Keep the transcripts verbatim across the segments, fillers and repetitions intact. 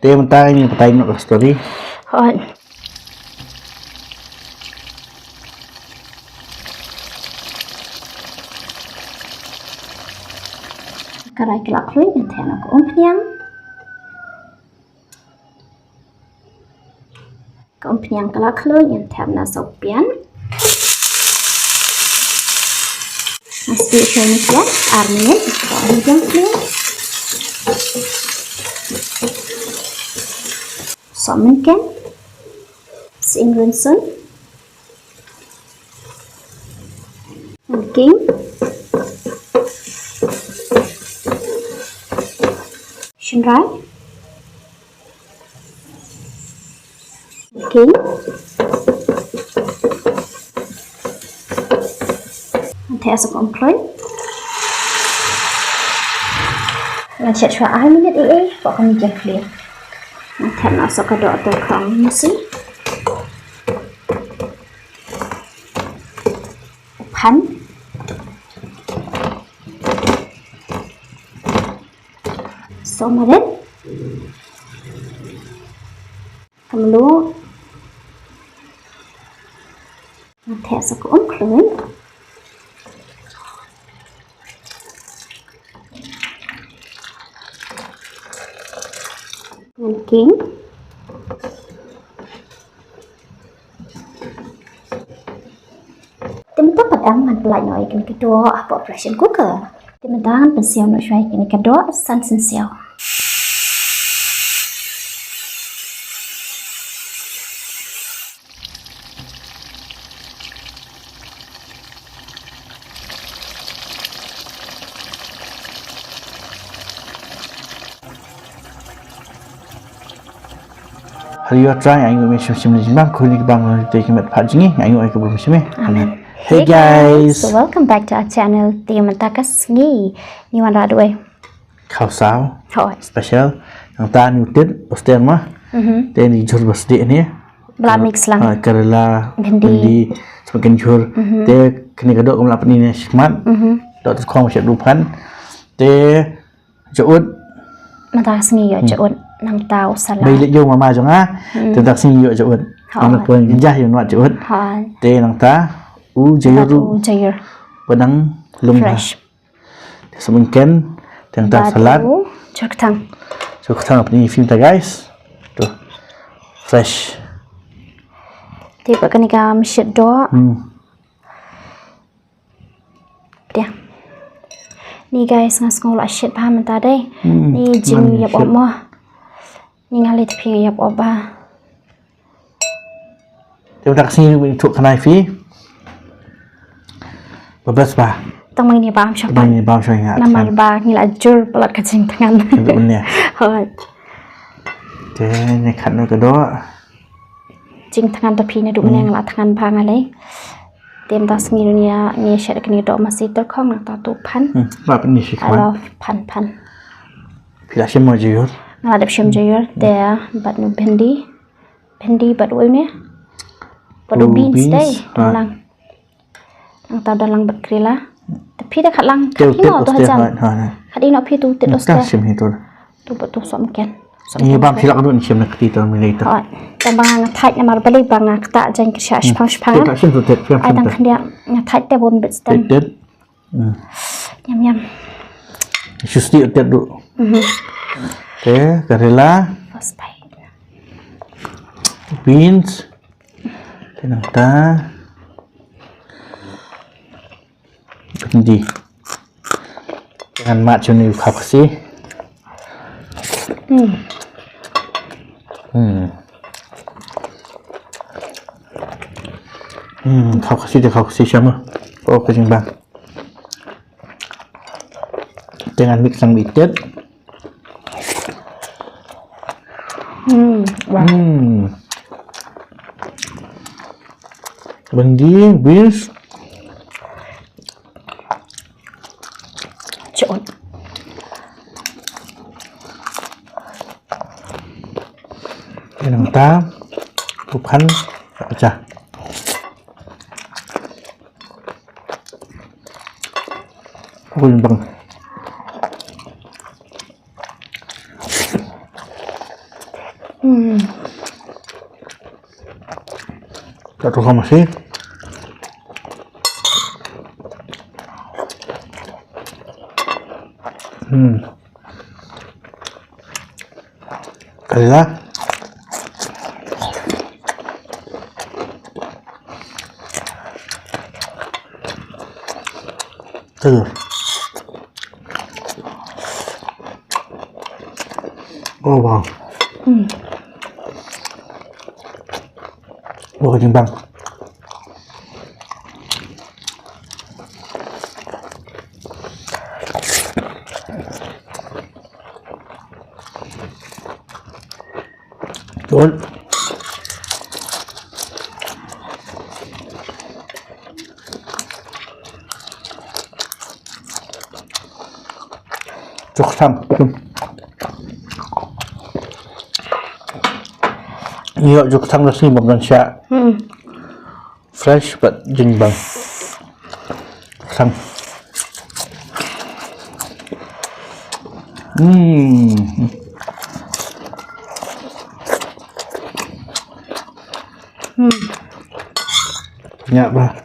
Te mynta ngin batai noh ka story. Hooid. Karai ka la khluit, ngan thep noh ka umphniang. Ka umphniang ka la khluit, ngan thep noh sohpian. Ngan shu shai noh ïa ar minit, ka medium flame. Sohmynken. Sying rynsun. King. Shynrai. King. Ngan thep noh sa ka umkhluit. Ngan shet shuwa ar minit ïa i, pok ka medium flame. Ngan thep noh sa ka doh tyrkhong masi. Phan. Sohmarit. Ka mluh. Ngan thep sa ka umkhluit. Ngan king. Te mynta pat em ngan pyllait noh ïa kane ka doh hapoh pressure cooker. Te mynta ngan pynsiaw noh shuwa ïa kane ka doh san synsiaw. Hali ïa trai, ai nguh ïa me shim shim ne jingbam, khublei bang te ki met pat jingim, ai nguh ïa ka bum shim me. Amen. Hey guys. So welcome back to our channel. Te mynta ka sngi ngi wanrah duh ei? Khawsaw. Hooid. Special. Nangta ngi u tit, u stir ma. Mhm. Te ngi jhur ba sdieh ne. Ba la mix lang. Ha, karela, bhindi. Bhindi, smakin jhur. Mhm. Te kane ka doh kam la pyni ne shikmat. Mhm. Doh tyrkhong shet du phan. Te jaud. Mynta sngi ïoh jaud. Nangta u salad. Bai leit ïoh mama jong nga. Hmm. Te mynta sngi ïoh jaud. Hooid. Nangta pun jah ïoh wat jaud. Hooid. Te nangta u jaiur. U jaiur. Ba dang lung. Fresh. Te sa mynken, te nangta salad. Bad u jhur kthang. Jhur kthang apa ni film ta guys. Tu. Fresh. Te ba kane ka mynshet doh. Hmm. Te. Ni guys nga sngew la shit bha mynta dei. Hmm. Ni jingïap op mo. Ni nga leit phi ïap op bha. Te mynta ka sngi ngi ïathuh kane phi. Ba best bha. Tang ma ngi bam sha. Tang ma ngi bam sha nga. Namar ba ngi la jur palat ka jingthngan. Hooid. Te ngi khat noh ka doh. Jingthngan ta phi naduh mynne nga la thngan bha nga lei. Te mynta sngi ngi ïa ngi shet kane ka doh masi tyrkhong nangta tu phan. Hmm, ba pynni shi khmat. I love phan phan. Phi la shim mo jaiur? Nga la dep shim jaiur te bad nu bhindi. Bhindi bad u ne. Bad u beans dei. Hooid. Dang lang. Nangta dang lang bad karela. Te phi da khat lang. Te u tit khat u tit hajan. Hooid, hooid. Khat ïa u tit u tit u tit. Ka shim hi tu. Tu bad tu sohmynken. Ngi bam shi lak ruh ngi shim na kti tu mynta. Hooid. Te ba nga thait namar balei ba nga ktah jaiñ ka sha shipang shipang. Te ka shim tu tit. Ai dang khyndiat nga thait te bun bit stem. Tit tit. Hmm. Yum, yum. Shu sdieh tet du. Mhm. Te, karela. First bite. Beans. Te nangta. Bhindi. Te ngan mad shane u khaw Khasi. Hmm. Hmm. Hmm, khaw Khasi te khaw Khasi shama. Oh, ka jingbam. Te ngan mix lang bit tet. Hmm, wow. Hmm. Bhindi, beans. Chot. Te nangta, tu phan, pecah. Ui, bang. Hmm. Ka tu sama si. Hmm. Kaya. Tuh. Oh, wow. Hmm. Wow, timbang. Tuan. Juk sam. Yo, juk sam nasi bang sha. Hmm. Fresh but jingbang. Sang. Hmm. Hmm. Nya ba.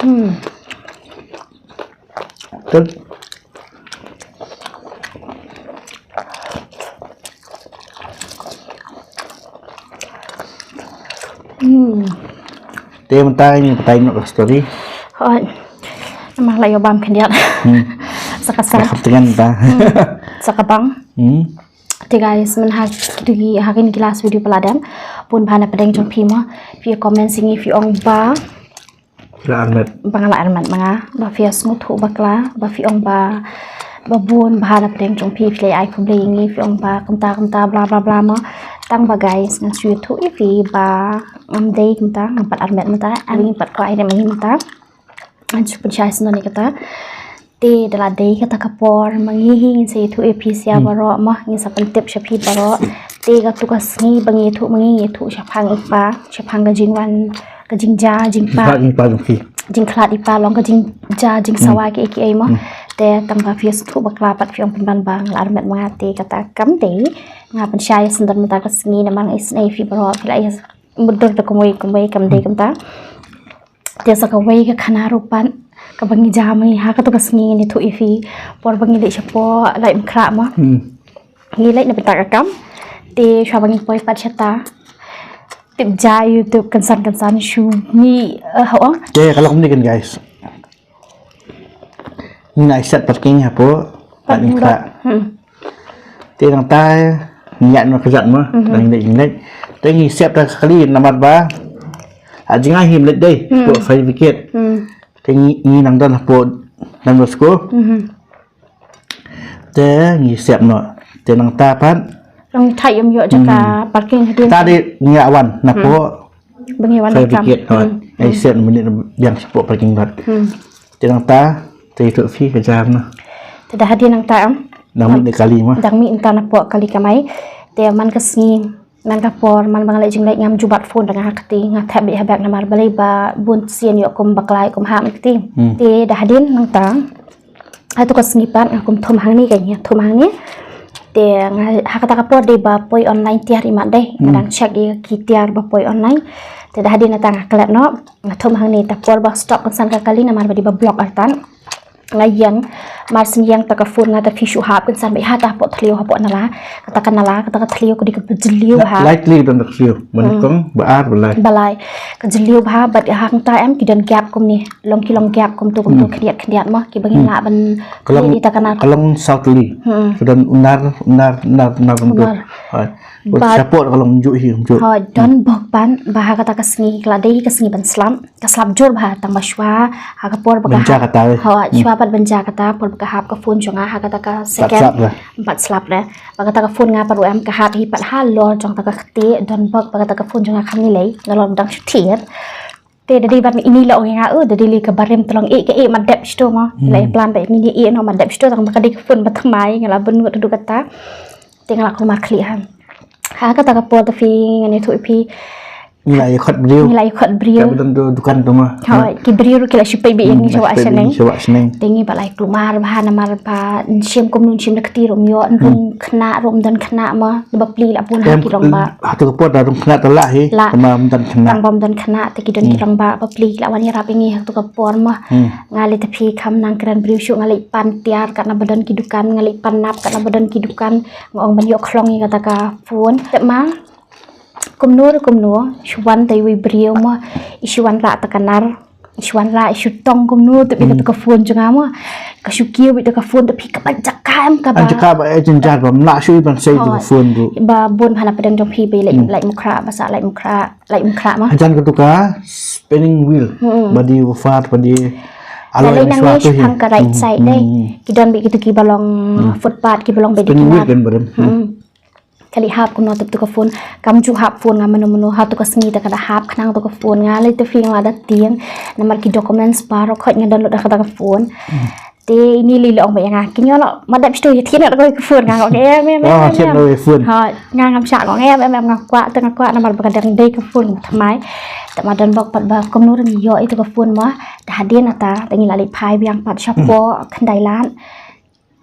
Hmm. Good. Hmm. Te mynta ngi batai noh ka story. Hooid. Namar la ïoh bam khyndiat. Hmm. Sa ka sat. Ka hap tyngen ta. Hmm. Sa ka bang. Hmm. Te guys, mynha kito ki, ha kine ki last video ba la dep. Bun bha na pdeng jong phi mo. Phi comment sha ngi phi ong ba Ki la armet. Ba nga la armet ma nga, ba phi ïa sngewthuh bakla, ba phi ong ba, ba bun bha na pdeng jong phi, phi la ai khublei ïa ngi, phi ong ba kumta kumta bla bla bla mo. Tang ba guys, ngan shu ïathuh ïa phi ba ngam dei kumta, ngam pat armet mynta, ani pat kwah ïa ma ngi mynta. Ngan shu pynshai sngewbha ïa kata. Te da la dei kata ka por ma ngi hi ngin sa ïathuh ïa phi sha baroh mo, ngin sa pyntip sha phi baroh. Te katu ka sngi ba ngi ïathuh ma ngi, ngi ïathuh shaphang i pa, shaphang ka jingwan, ka jingjia jingpa, jingkhlad i pa jong phi, jingkhlad i pa long ka jingjia jingsawa kiei kiei mo. Te tang ba phi sngewthuh bakla pat phi ong pynban ba nga la armet ma nga, te kata kam dei. Nga pynshai sngewbha mynta ka sngi namar nga isynei ïa phi baroh, phi la ïa mutdur da kumwei kumwei, kam dei kumta. Te sa kawei ka khana ruh pat kaba ngi jam hi ha katu ka sngi ngi ïathuh ïa phi. Por ba ngi leit shapoh Laitumkhrah mo. Hmm. Ngi leit na bynta ka kam. Te shuwa ba ngi poi pat shata, tip jia ïa u tip kynsan kynsan shu ngi, eh, ho. Te ka long kumne kan guys. Ngi nang set parking hapoh Laitumkhrah. Hmm. Te nangta ngi ïaid noh kjat mo, ngi leit, ngi leit. Te ngi sep da ka kali namar ba ha jngai hi ym leit dei, hapoh fire brigade. Hmm. Te ngi, ngi nang don hapoh Don Bosco. Hmm. Te ngi sep noh. Te nangta pat long thait ym ïoh jaka parking hadien. Ta dei ngi ïa wan napoh ba ngi wan fire brigade. Hooid. Ngi sep minit biang shapoh parking lot. Hmm. Te nangta te ïathuh phi ka jia noh. Te da hadien nangta em. Dang mih na kali mo. Dang mih nangta napoh kali kamai. Te man ka sngi, man ka por, man ba nga leit jingleit ngam ju bat phone da nga ha kti, nga thep beit ha bag namar balei ba bun sien ïoh kum bakla kum hap kti. Hmm. Te da hadien nangta ha tu ka sngi pat nga kum thum hangne, ka ngi thum hangne. Te nga ha kata ka por dei ba poi online tiar imat dei. Nga dang check ïa ki tiar ba poi online. Te da hadien nangta nga klet noh, nga thum hangne, ta por ba stop kynsan ka kali namar ba dei ba block artat. Nga ïeng, mar shen ïeng ta ka phone nga ta phi shu hap kynsan beit ha ta hapoh thliew hapoh nala. Kata ka nala, kata ka thliew ka dei kaba jylliew bha. Lai thliew don ka thliew. Ba nyngkong, ba ar, ba lai. Ba lai. Ka jylliew bha, bad hangta em ki don gap kumne. Long ki long gap kumtu kumtu khyndiat khyndiat mo. Kiba ngin lah ban. Ka long, ka long saw tylli. Hmm. Ka don u nar, u nar, u nar, u nar kumtu. U nar. Hooid. Bad shapoh ka long mjuh hi mjuh. Hooid, don bok ban, ba ha kata ka sngi, ka la dei ka sngi ban slap. Ka slap jur bha tang ba shuwa ha ka por ba ka hap. Ban jia kata. Hooid, shuwa pat ban jia kata, por ba ka hap ka phone jong nga ha kata ka second. Pat slap re. Pat slap re. Ba kata ka phone nga pat ruh em ka hap hi pat halor jong kata ka kti, don bok ba kata ka phone jong nga kham lei, nga long dang shu thied. Te da dei ban ine la ong ïa nga, oh, da dei lei ka barim, te long eh ka eh mat dep shto mo. La ïa plan ba ngin ïa eh noh mat dep shto, tang ba ka dei ka phone ba thymmai, nga la bynnud haduh katta. Te nga la kulmar khlieh ha. Ha kata ka por te phi, ngan ïathuh ïa phi. Ngi la ïa khot briew. Ngi la ïa khot briew. Ka ba don tu dukan tu ma. Hooid, ki briew ruh ki la shu peit beit ïa ngi sha wah shaneng. Sha wah shaneng. Te ngi ba la ïa kulmar bha namar ba ym shym kumno, ym shym da kti ruh ym ïoh, ym don khynnah ruh ym don khynnah ma. Ba plie la bun ha ki rangbah. Hato ka por da don khynnah te lah hi. Lah. Tang ba ym don khynnah. Tang ba ym don khynnah te ki don ki rangbah ba plie ki la wan ïarap ïa ngi hato ka por ma. Nga lei te phi kham nang kren briew shuh, nga lei pan tiar katno ba don ki dukan, nga lei pan nap katno ba don ki dukan, nga ong ban ïoh khlong ïa kata ka phone. Te ma kumno re kumno, shu wan te iwei briew ma, i shu wanrah ta ka nar, i shu wanrah, i shu tong kumno te bit ta ka phone jong nga ma. Ka shu kiew bit ta ka phone te phi kaba jaka em kaba. An jaka ba eh jynjar ba mlah shu ban sei ta ka phone tu. Ba bun bha na pdeng jong phi ba leit, leit mukhrah, ba sa leit mukhrah, leit mukhrah ma. Hajan ka tu ka spinning wheel. Ba dei wafar, ba dei aloi na shuwa tu hi. Ka right side dei. Ki don bit kitu ki ba long footpath, ki ba long bit. Spinning wheel kan ba don. Ka leit hap kumno tip tu ka phone, kam ju hap phone nga mano mano, ha tu ka sngi te ka da hap khnang tu ka phone, nga lei te phi nga da tieng, namar ki documents baroh khoit nga download ha kata ka phone. Te ini lei lei ong ba ïa nga, kin ïoh lo, ma dep stu ïa thied na ka phone, nga ngong em em em. Ha, nga ngam shah ngong em em em, nga kwah te nga kwah namar ba ka dang dei ka phone thymmai. Te ma don bok pat ba kumno re ngi ïoh ïa tu ka phone ma, da hadien ata, te ngi la leit phai biang pat shapoh Khyndailad.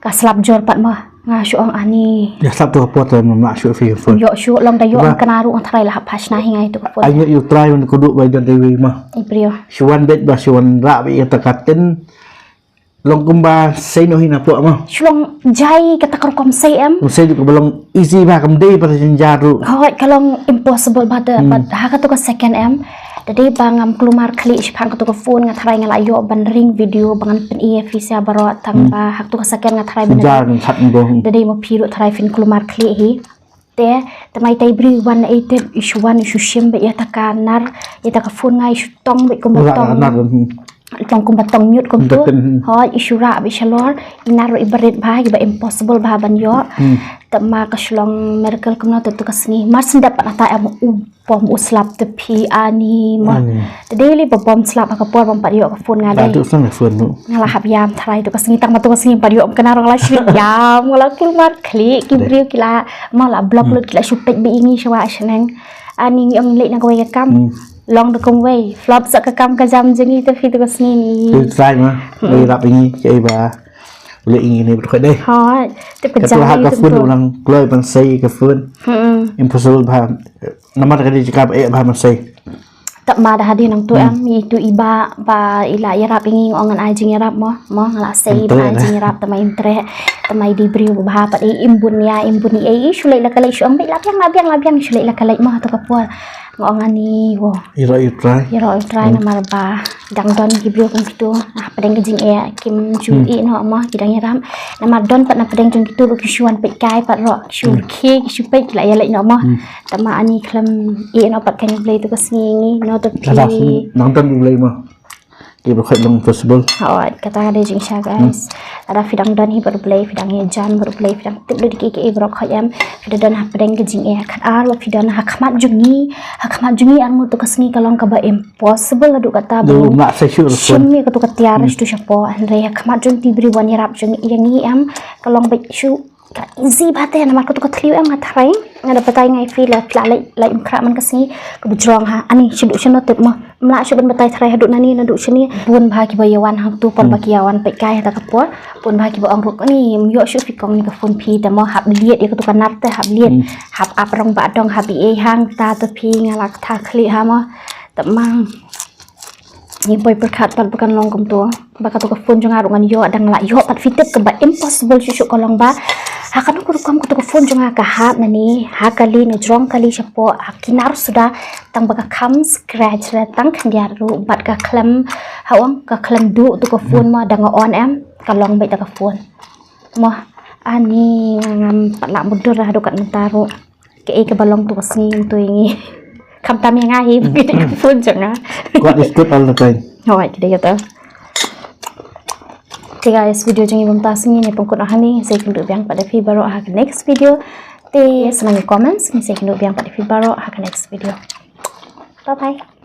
Ka slap jur pat ma, nga shu ong ani. Ïa slap tu ka por te ma shu fi phone. Ïoh shu long da ïoh kane ruh nga tharai la hap phai shna hi nga ïa tu ka phone. Ai ïoh ïoh try wan kudu ba jan dewi ma. I briew. Shu wan beit ba shu wanrah beit ïa ta ka tin. Long kumba sei noh hi na pok ma. Shu long jai kata ka rukom sei em. Sei tu ka ba long easy ba kam dei ba jynjar ruh. Hooid, ka long impossible ba da, but ha katu ka second em. Da dei ba ngam kulmar khlieh shaphang katu ka phone, nga tharai nga la ïoh ban ring video ba ngan pyni ïa phi sha baroh tang ba ha katu ka second nga tharai ban ring. Jynjar ngan khat ngan bong. Da dei ma phi ruh tharai phin kulmar khlieh hi. Te, te ma itai briew wan na ei tip, i shu wan, i shu shim beit ïa ta ka nar, ïa ta ka phone nga i shu tong beit kumba tong. Tong kumba tong ñiut kumtu. Hooid, i shu rah beit shalor, i nar ruh i barit bha, i ba impossible bha ban ïoh. Te ma ka shu long miracle kumno te tu ka sngi. Mar shen dep pat ata em u bom u slap te phi ani ma. Te dei lei ba bom slap ha ka por bym pat ïoh ka phone nga dei. Nga la hap ïam tharai tu ka sngi tang ma tu ka sngi bym pat ïoh kane ruh nga la shu ïam, nga la kulmar khlieh, ki briew ki la ma la block lut, ki la shu peit beit ïa ngi sha wah shaneng. Ani ngi ong leit na kawei ka kam. Long da kumwei. Flop sa ka kam ka jam jong ngi te phi tu ka sngi ni. Phi try ma. Lei rap ïa ngi kaei ba. Leh ïa ngi ne bad khoit dei. Hooid. Tip ka jam ka phone u nang kloi ban sei ka phone. Impossible bha. Namar ka dei jaka ba eh bha ban sei. Tap ma da hadien nangtu em, i tu i ba, ba i la ïarap ïa ngi, nga ong ngan ai jingïarap mo, mo nga la sei ba ai jingïarap, tap ma im treh, tap ma i dei briew ba bha pat, i im bun ïa, im bun i, i shu leit la ka leit, shu ong beit la biang, la biang, la biang, shu leit la ka leit mo, ha tu ka por. Nga ong ani, wo. Ïaroh ïa u Trai. Ïaroh ïa u Trai namar ba dang don ki briew kum kitu. Hapdeng ka jingeh kim ju ïeh noh mo ki dang ïarap. Namar don pat na pdeng jong kitu ruh ki shu wan peit kai pat ruh. Ki shu rkhie, ki shu peit ki la ïaleit noh mo. Tang ma ani khlem ïeh noh pat kane U Blei tu ka sngi ngi noh tu ki. Nang don U Blei mo. Ki ba khoit long impossible. Hooid, kata ka dei jingshisha guys. Lada phi dang don hi bad U Blei, phi dang ïajan bad U Blei, phi dang tip lut ïa kiei kiei baroh khoit em. Phi da don hapdeng ka jingeh khatar, ba phi don ha khmat jong ngi, ha khmat jong ngi ar ngut tu ka sngi ka long kaba impossible haduh katta ba shim ïa katu ka tiar sha tu shapoh, hynrei ha khmat jong ki briew ban ïarap jong ngi ïa ngi em ka long ba shu ka easy bha te namar katu ka thliew em nga tharai. Nga da batai ngai phi la phi la leit leit mukhrah man ka sngi kaba jrong ha ani shu duh shano tip mo. Mlah shu ban batai tharai haduh nani naduh shini. Bun bha kiba ïa wan hangtu por ba ki ïa wan peit kai ha ta ka por. Bun bha kiba ong ruh ni ym ïoh shuh phi kong ni ka phone phi te mo hap liet ïa katu ka nar te hap liet. Hap ap rong ba dong hap ïa hang ta te phi nga la kata khlieh ha mo. Te ma ngi poi pyrkhat pat ba kan long kumtu. Ba katu ka phone jong nga ruh ngan ïoh dang la ïoh pat phi tip kaba impossible shuh shuh ka long ba. Ha kano ka rukom katu ka phone jong nga ka hap nani ha kali na jrong kali shapoh ha ki nar suda. Tang ba ka kham scratch re tang khyndiat ruh bad ka khlem ha ong ka khlem duh tu ka phone mo dang on em ka long beit ta ka phone. Mo ani ngam pat lah mutdur haduh kat mynta ruh. Kaei kaba long tu ka sngi tu ïa ngi. Khamtam ïa nga hi ba ka phone jong nga. God is good all the time. Hooid, ka dei kata. Te guys, video jong ngi mynta sngi ne pynkut noh hangne, ngin sa ïakynduh biang pat da phi baroh ha ka next video. Te sngewbha ïa comments, ngin sa ïakynduh biang pat da phi baroh ha ka next video. Bye bye.